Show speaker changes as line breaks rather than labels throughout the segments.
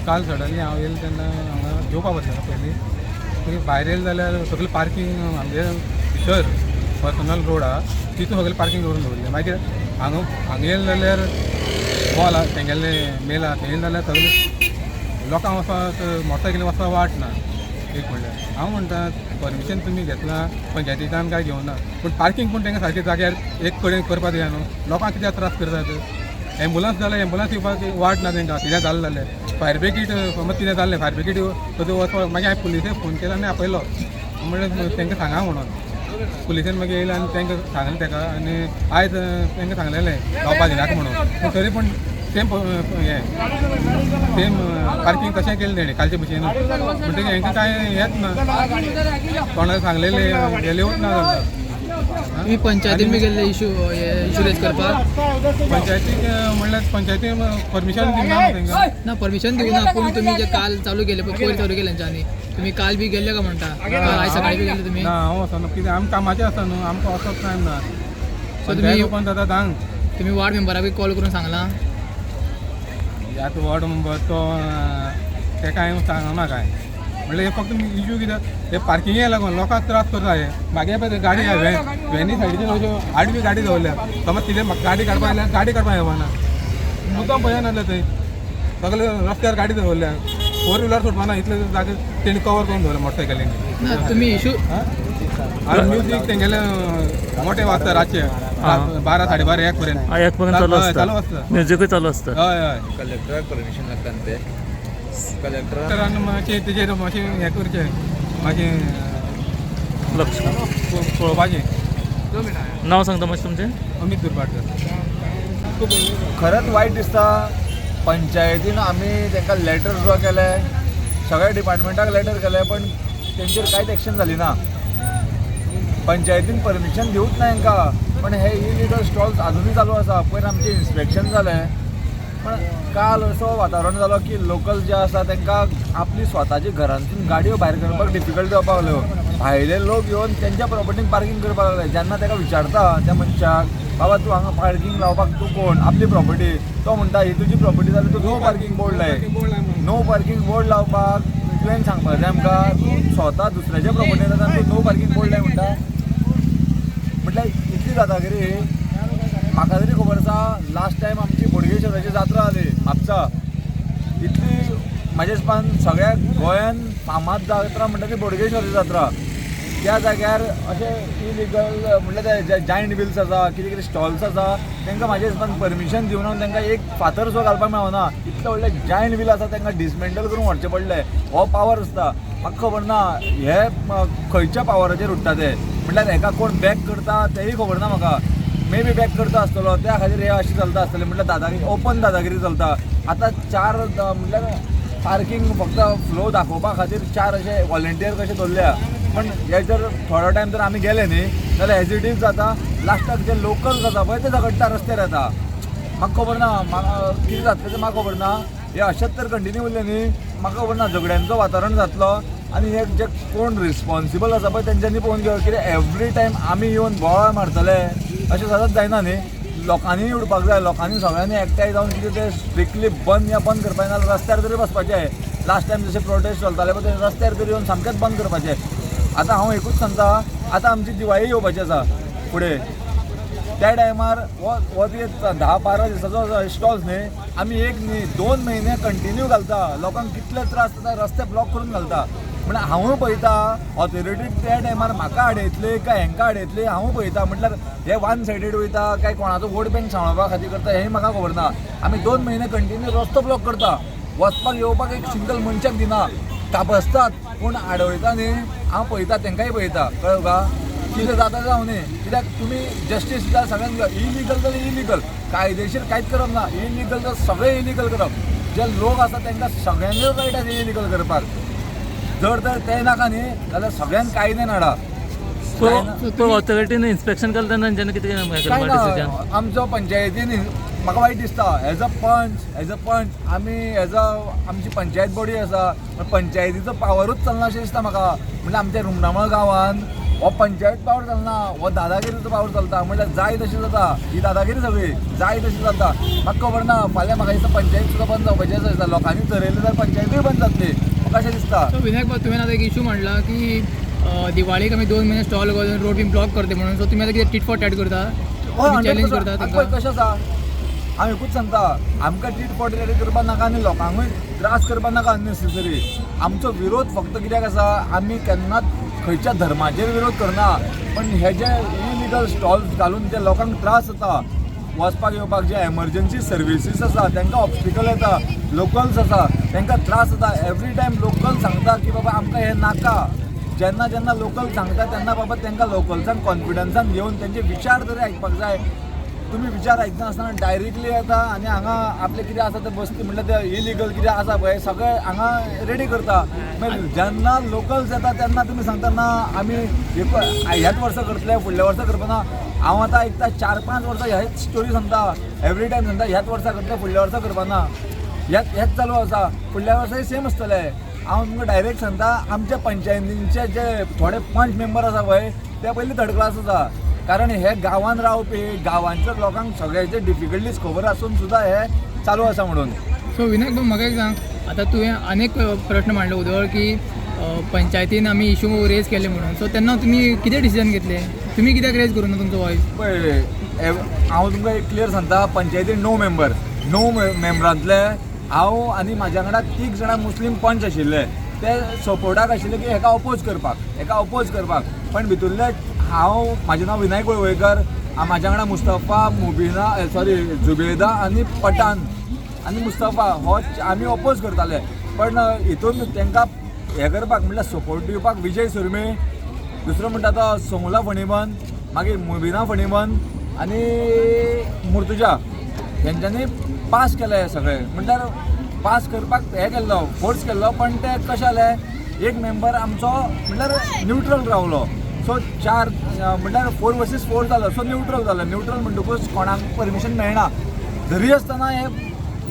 काल सडनली हांव येयलें तेन्ना हांगा जेवपा बसलेलो पयलीं. मागीर भायर येयलें जाल्यार सगळें पार्कींग आमगे भितर पर्सनल रोड आहा तितून सगळें पार्कींग करून दवरलें. मागीर हांगा हांगा येयलें जाल्यार मॉल आहा तेंगेलें मेल आहा थंय येयलें जाल्यार सगळें लोकांक वचपाक मोटरसायकली वचपाक वाट ना. एक म्हणल्यार हांव म्हणटा परमिशन तुमी घेतलां पंचायतीच्यान काय घेवना, पूण पार्कींग पूण तांकां सारकें जाग्यार एक कडेन करपाक जाय न्हू. लोकांक कित्याक त्रास करतात? एम्बुलन्स जाल्यार एम्बुलन्स येवपाक वाट ना तांकां. कितें जालें जाल्यार फायर ब्रिगेड समज कितें जालें, फायर ब्रिगेड थंय वचपाक. मागीर हांवें पुलिसेक फोन केलो आनी आपयलो, म्हणलें तांकां सांगा म्हणून. पुलिसेन मागीर येयले आनी तांकां सांगलें ताका आनी आयज तांकां सांगलेलें लावपा दिनाका म्हणून. पूण तरी पूण सेम हें सेम पार्कींग तशें केलें तेणें कालचे भशेन. म्हणटकीर हेंकां कांय हेंच ना, कोणाक सांगलेलें गेलेवूच ना जाता.
तुम्ही पंचायतीन बी गेल्ले इशू हे इशू रेज करपाक?
पंचायतीक म्हणल्यार पंचायतीन परमिशन दिना न्हू तांकां.
ना, परमिशन दिवना, पूण तुमी जे काल चालू केले पळय, पयर चालू केले तेंच्यांनी, तुमी काल बी गेल्ले काय म्हणटा? काल आयज सकाळी बी गेल्ले तुमी?
ना, हांव वचना कित्याक आमी कामाचें आसा न्हू, आमकां वचप टायम ना.
So
panchayat
तुमी
ओपन जाता 10.
तुमी वार्ड मेंबराक बी कॉल करून सांगलां?
आतां वॉर्ड मेंबर तो तेका हांवें सांगना कांय. म्हणल्यार हे फक्त इशू कित्याक हे पार्किंगे लागून लोकांक त्रास करता. हे मागीर पळय गाडी व्हॅन व्हॅनी सायडीच्यान अश्यो आडवी गाडी दवरल्या. समज कितें म्हाका गाडी काडपाक आयल्यार गाडी काडपाक येवना, मुद्दम पळयना जाल्यार थंय सगळे रस्त्यार गाडी दवरल्या. फोर व्हिलर सोडपाना, इतले जागे तेणी कवर करून दवरल्या मोटरसायकलींनी.
ना, तुमी इशू
आनी म्युजीक तेंगेले मोठे वाजता रातचे 12 12:30 1 पर्यंत.
हा, एक पर्यंत चालू
हय, चालू
आसता.
आसता.
म्युजिकूय चालू आसता.
हय हय.
कलेक्टराक परमिशन लागता न्ही ते कलेक्टराक.
डॉक्टरान मातशें तेजेर मातशें हें करचें, मातशें
लक्ष
पळोवपाचें.
नाव सांगता मातशें तुमचें?
अमीत दुर्भाटकर.
खरेंच वायट दिसता. पंचायतीन आमी तांकां लेटर ड्रॉ केले, सगळ्या डिपार्टमेंटाक लेटर केले, पण तेंचेर कांयच एक्शन जाली ना. पंचायतीन परमिशन दिवूच ना हांकां, पण हे इलिगल स्टॉल्स अजुनूय चालू आसा. पयर आमचें इन्स्पेक्शन जालें, पण काल असो वातावरण जालो की लोकल जे आसा तांकां आपली स्वताची घरांतून गाडयो भायर करपाक डिफिकल्ट जावपाक लागल्यो. भायले लोक येवन तेंच्या प्रॉपर्टीन पार्कींग करपाक लागले. जेन्ना ताका विचारता त्या मनशाक, बाबा तूं हांगा पार्कींग लावपाक तूं कोण, आपली प्रॉपर्टी, तो म्हणटा ही तुजी प्रॉपर्टी जाल्यार तूं नो पार्कींग बोर्ड लाय. नो पार्कींग बोर्ड लावपाक तुवें सांगपाक जाय आमकां? तूं स्वता दुसऱ्याच्या प्रॉपर्टीन आसा, तूं नो पार्कींग बोर्ड लाय म्हणटा. म्हटल्यार इतली दादागिरी. म्हाका तरी खबर आसा, लास्ट टायम आमची बोडगेश्वराची जात्रा जाली म्हापसा, इतली म्हाज्या हिसपान सगळ्या गोंयान फामाद जात्रा म्हणटा ती बोडगेश्वराची जात्रा. त्या जाग्यार अशें इलिगल म्हटल्यार ते जायंट व्हिल्स आसा, कितें कितें स्टॉल्स आसा, तांकां म्हाज्या हिसपान परमिशन दिवना, तांकां एक फातर सुद्दां घालपाक मेळना. इतले व्हडले जायंट व्हील आसा, तांकां डिसमेंटल करून व्हरचें पडलें. हो पावर आसता. म्हाका खबर ना हे खंयच्या पावराचेर उठ्ठा ते. म्हटल्यार हेका कोण बॅक करता तेंय खबर ना म्हाका. मे बी बॅक करता आसतलो, त्या खातीर हे अशें चलता आसतलें. म्हटल्यार दादागिरी, ओपन दादागिरी चलता. आतां चार म्हटल्यार पार्कींग फक्त फ्लो दाखोवपा खातीर चार अशे वॉलंटियर कशे दवरल्या, पण हे जर थोडो टायम जर आमी गेले न्ही जाल्यार एज it is जाता. लास्टाक जे लोकल जाता पळय ते झगडटा, रस्त्यार येता. म्हाका खबर ना म्हाका कितें जातलें तें, म्हाका खबर ना. हे अशेंच तर कंटिन्यू उरलें न्ही, म्हाका खबर ना, झगड्यांचो वातावरण जातलो. आनी हे जे कोण रिस्पॉन्सिबल आसा पळय तेंच्यांनी पळोवन घेवप. कित्याक एवरी टायम आमी येवन बोवाळ मारतले अशें सदांच जायना न्ही. लोकांनी उडपाक जाय, लोकांनी सगळ्यांनी एकठांय जावन कितें तें स्ट्रिक्टली बंद या बंद करपाक नाजाल्यार रस्त्यार तरी बसपाचें. लास्ट टायम जशें प्रोटेस्ट चलताले पळय ते रस्त्यार तरी येवन सामकेंच बंद करपाचें. आतां हांव एकूच सांगता, आतां आमची दिवाळी येवपाची आसा फुडें. त्या टायमार हो हो ती 10-12 दिसाचो स्टॉल्स न्ही, आमी एक न्ही 2 म्हयने कंटिन्यू घालता. लोकांक कितले त्रास जाता, रस्ते ब्लॉक करून घालता. म्हण हांवूय पळयता ऑथॉरिटी त्या टायमार म्हाका आडयतली काय हेंकां आडयतली, हांवूय पळयता. म्हटल्यार हे वन सायडीड वयता काय कोणाचो वोट बँक सांबाळपा खातीर करता हें म्हाका खबर ना. आमी 2 म्हयने कंटिन्यू रस्तो ब्लॉक करता, वचपाक येवपाक एक सिंगल मनशाक दिना, तापसतात पूण आडवयता न्ही. हांव पळयता, तेंकांय पळयता, कळ्ळें तुका? कितें जाता जावं न्ही, कित्याक तुमी जस्टीस जाल्यार सगळ्यांक इलिगल जाल्यार इलिगल, कायदेशीर कांयच करप ना. इलिगल जाल्यार सगळें इलिगल करप. जे लोक आसा तांकां सगळ्यांकूच रायट आसा इलिगल करपाक. जर तर ते नाका न्ही जाल्यार सगळ्यांक कायद्यान हाडा.
सो ऑथॉरिटीन इन्स्पेक्शन केलें तेन्ना तेंच्यांनी कितें हें
काय
केलें डिसिजन?
ना, आमचो पंचायतीन म्हाका वायट दिसता. एज अ पंच आमी एज अ आमची पंचायत बॉडी आसा, पण पंचायतीचो पावरूच चलना अशें दिसता म्हाका. म्हणल्यार आमच्या रुमडामळ गांवान हो पंचायत पावर चलना, हो दादागिरीचो पावर चलता. म्हणल्यार जाय तशी जाता ही दादागिरी सगळी, जाय तशी चलता. म्हाका खबर ना, फाल्यां म्हाका दिसता पंचायत सुद्दां बंद जावपाची आसा दिसता. लोकांनी चरयलें जाल्यार पंचायतूय बंद जातली, म्हाका अशें दिसता.
सो विनायक बाब, तुवें आतां एक इशू म्हणला की दिवाळीक आमी 2 म्हयने स्टॉल घालून रोड बीन ब्लॉक करते म्हणून. सो तुमी आतां कितें टीट फॉर टॅट करता?
हय,
चॅलेंज
100%.
करता
पळय
तांकां?
कशें आसा, हांव एकूच सांगता, आमकां टीट फॉर टॅट करपाक नाका आनी लोकांकूय त्रास करपाक नाका अननेसेसरी. आमचो विरोध फक्त कित्याक आसा, आमी केन्नाच खंयच्या धर्माचेर विरोध करना, पण हे जे इलिगल स्टॉल्स घालून जे लोकांक त्रास जाता वचपाक येवपाक, जे एमर्जन्सी सर्विसीस आसा तांकां ऑब्स्टिकल येता, लोकल्स आसा तांकां त्रास जाता. एवरी टायम लोकल सांगता की बाबा आमकां हें नाका. जेन्ना जेन्ना लोकल सांगता तेन्ना बाबा तांकां लोकल्सान कॉन्फिडन्सान घेवन तेंचे विचार तरी आयकपाक जाय. तुमी विचार आयकना आसतना डायरेक्टली येता आनी हांगा आपलें कितें आसा तें बसती, म्हणल्यार तें इलिगल कितें आसा पळय सगळें हांगा रेडी करता. मागीर जेन्ना लोकल्स येता तेन्ना तुमी सांगता ना आमी ह्याच वर्सा करतले, फुडल्या वर्सा करपाना. हांव आतां आयकता 4-5 वर्सां हेच स्टोरी सांगता, एवरी टायम सांगता ह्याच वर्सा करतले, फुडल्या वर्सा करपाना, ह्याच हेच चालू आसा, फुडल्या वर्साय सेम आसतलें. हांव तुमकां डायरेक्ट सांगता, आमच्या पंचायतींचे जे थोडे पंच मेंबर आसा पळय ते पयलीं थर्ड क्लास आसा. कारण हे गांवान रावपी गांवांच्या लोकांक सगळ्याचे डिफिकल्टीज खबर आसून सुद्दां हे चालू आसा म्हणून.
सो विनायक बाब, म्हाका एक सांग, आतां तुवें अनेक प्रश्न मांडलो उदळ की पंचायतीन आमी इशू रेज केले म्हणून. सो तेन्ना तुमी कितें डिसिजन घेतले? तुमी कित्याक रेज करूं ना तुमचो वॉयस?
पळय, हांव तुमकां एक क्लियर सांगता, पंचायतीन 9 मेंबर, 9 मेंबरांतले हांव आनी म्हाज्या वांगडा 3 जाणां मुस्लीम पंच आशिल्ले, ते सपोर्टाक आशिल्ले की हेका अपोज करपाक, हेका अपोज करपाक. पण भितुरले हांव, म्हाजें नांव विनायक वळवयकर, म्हाज्या वांगडा मुस्तफा, मुबिना, सॉरी जुबेदा आनी पठान आनी मुस्तफा हो आमी अपोज करताले. पण हितून तांकां हें करपाक म्हणल्यार सपोर्ट दिवपाक विजय सुरमे, दुसरो म्हणटा तो सोंगला फणीबन, मागीर मुबिना फणीबन आनी मुर्तुजा, हेंच्यांनी पास केलें हें सगळें. म्हणल्यार पास करपाक हें केल्लो, फोर्स केल्लो. पण तें कशें जालें, एक मेंबर आमचो म्हणल्यार न्युट्रल रावलो. सो 4 म्हणल्यार 4 वर्सीस 4 जालो, सो न्युट्रल जालो. न्युट्रल म्हणटकूच कोणाक परमिशन मेळना, तरी आसतना हें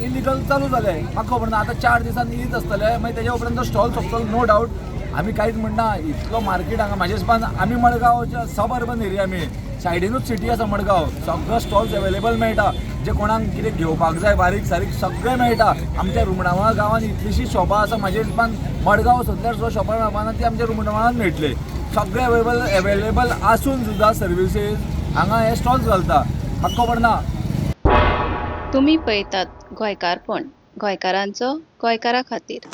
इलिगल चालू जालें. म्हाका खबर ना आतां 4 दिसांनी येत आसतलें, मागीर तेज्या उपरांत तो स्टॉल सोंपतलो, नो डावट. आमी कांयच म्हणना, इतलो मार्केट हांगा म्हाज्या हिसपान आमी मडगांवच्या सब अर्बन एरिया, आमी सायडीनूच सिटी आसा मडगांव, सगळो स्टॉल्स एवेलेबल मेळटा, जे कोणाक कितें घेवपाक जाय बारीक सारीक सगळें मेळटा. आमच्या रुमडामळ गांवांत इतलीशीं शॉपां आसा, म्हाज्या हिसपान मडगांव सोदल्यार सुद्दां शॉपां मेळपाना, ती आमच्या रुमडामळांत मेळटली. सगळें एवेलेबल आसून सुद्दां सर्विसीस हांगा हे स्टॉल्स घालता, म्हाका खबर ना.
तुमी पळयतात गोंयकारपण, गोंयकारांचो गोंयकारा खातीर.